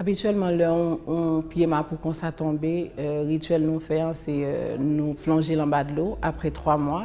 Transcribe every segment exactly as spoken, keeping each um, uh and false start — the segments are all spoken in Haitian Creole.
Abityèlman, lè yon, yon pye mapou konsa tonbe, euh, rityèl nou fè an, se euh, nou plonje l anba dlo apre twa mwa.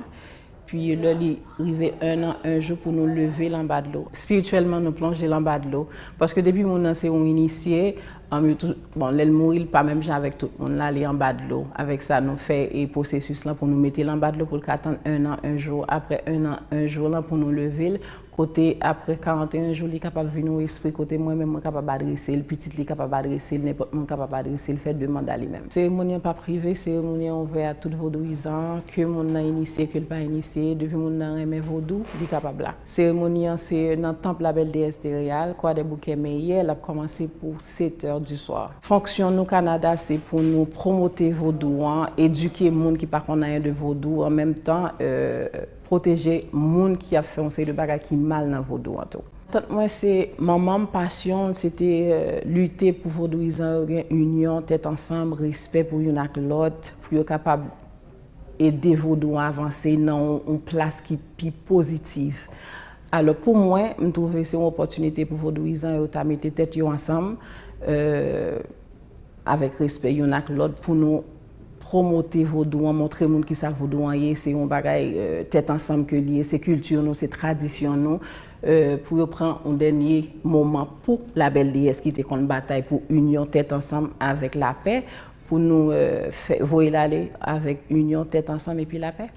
Pi lè li rive un an, un jou pou nou leve l anba dlo. Espirityèlman, nou plonje l anba dlo. Paske depi moun nan se yon inisye, um, yo tou, bon, lè l mouri, l pa menm jan avèk tout moun la, li anba dlo. Avèk sa, nou fè e pwosesis lan pou nou mete l anba dlo pou l ka tann un an, un jou. Apre un an, un jou lan pou nou leve l. Kote apre karant e en jou, li kapab vin yon espri kote mwen menm mwen kapab adrese l, pitit li kapab adrese l, nenpòt moun kapab adrese l, fè demann a li menm. Seremoni an p ap rive, seremoni an ouvè a tout vodouyizan, ke moun nan inisye, ke l pa inisye, depi moun nan renmen vodou, li kapab la. Seremoni an se nan tanp Labèl Déesse des Réals, Croix des Bouquets Meilleur, l ap kòmanse pou sèt è di swa. Fonksyon nou Kanada se pou nou pwomote vodou an, edike moun ki pa konn anyen de vodou, an menm tan, euh, pwoteje moun ki ap fè yon seri de bagay ki mal nan vodou an tou. Atant mwen se manman m, pasyon l se te euh, lite pou vodouyizan yo gen inyon, tèt ansanm, respè pou youn ak lòt, pou yo kapab ede vodou an avanse nan yon, yon plas ki pi pozitif. Alò pou mwen, m twouve se yon opòtinite pou vodouyizan yo ta mete tèt yo ansanm, euh, avèk respè youn ak lòt pou nou pwomote vodou an, montre moun kisa vodou an ye, se yon bagay euh, tèt ansanm ke li ye, se kilti nou, se tradisyon nou, euh, pou yo pran yon dènye moman pou Labèl Déesse ki te konn batay pou inyon, tèt ansanm avèk lapè, pou nou euh, fè, voye l ale avèk inyon, tèt ansanm epi lapè.